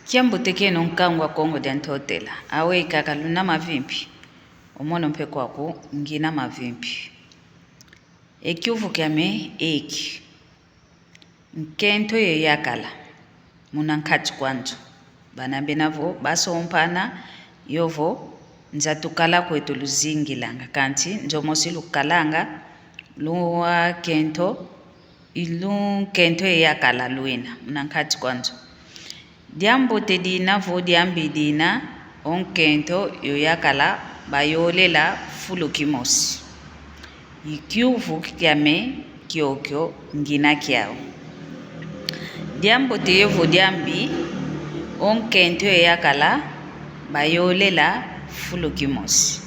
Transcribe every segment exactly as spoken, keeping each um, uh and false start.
Kiambote kieno nkangu a Kongo dia Ntotela. Aweyi kaka luna mavimpi. O mono mpe kwaku ngina mavimpi. E kiuvu kiame eki. Nkento ye yakala muna nkati kwa nzo. Bana bena vo basompana, yovo nza tukala kweto luzingilanga, kansi nzo mosi lukalanga, lwa nkento, i lu nkento ye yakala lwina muna nkati kwa nzo. Diambote dina vo diambi dina, o nkento yo yakala bayolela fulu kimosi. I kiuvu kiame kiokio ngina kiau. Diambote yovo diambi, o nkento ye yakala bayolela fulu kimosi.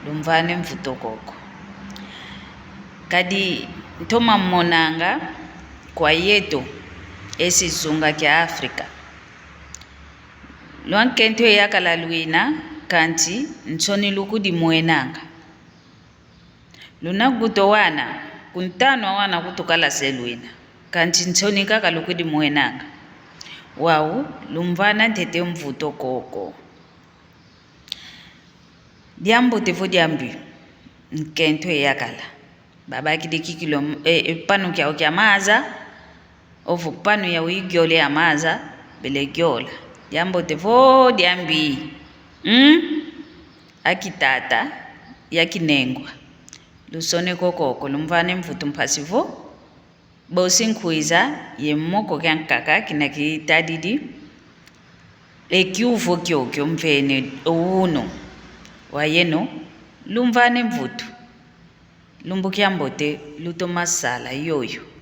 Lumvane mvutu koko. Kadi ntoma monanga kwa yeto esi zunga kia Afrika. Lwa nkento ye yakala lwina, kansi nsoni lukudimwenanga. Luna guto wana, kuntanu wana kutukala se lwina, kansi nsoni kaka lukudimwenanga. Wau, lumvana ntete mvutu koko. Diambote vo diambi, nkento ye yakala. Babakidi kikilo, e, e, panu kiau kia maza, ovo panu yau igiole ya maza, bele giola. Diambote vo diambi. Mm? Aki tata, ya kinengwa. Lusone kokoko, lumvane mvutu mpasi vo. Bosi nkwiza ye moko kiankaka kina kitadidi. E kiuvu kiokio mvene unu. Wayeno, lumvane mvutu. Lumbu kiambote lutoma sala yoyo.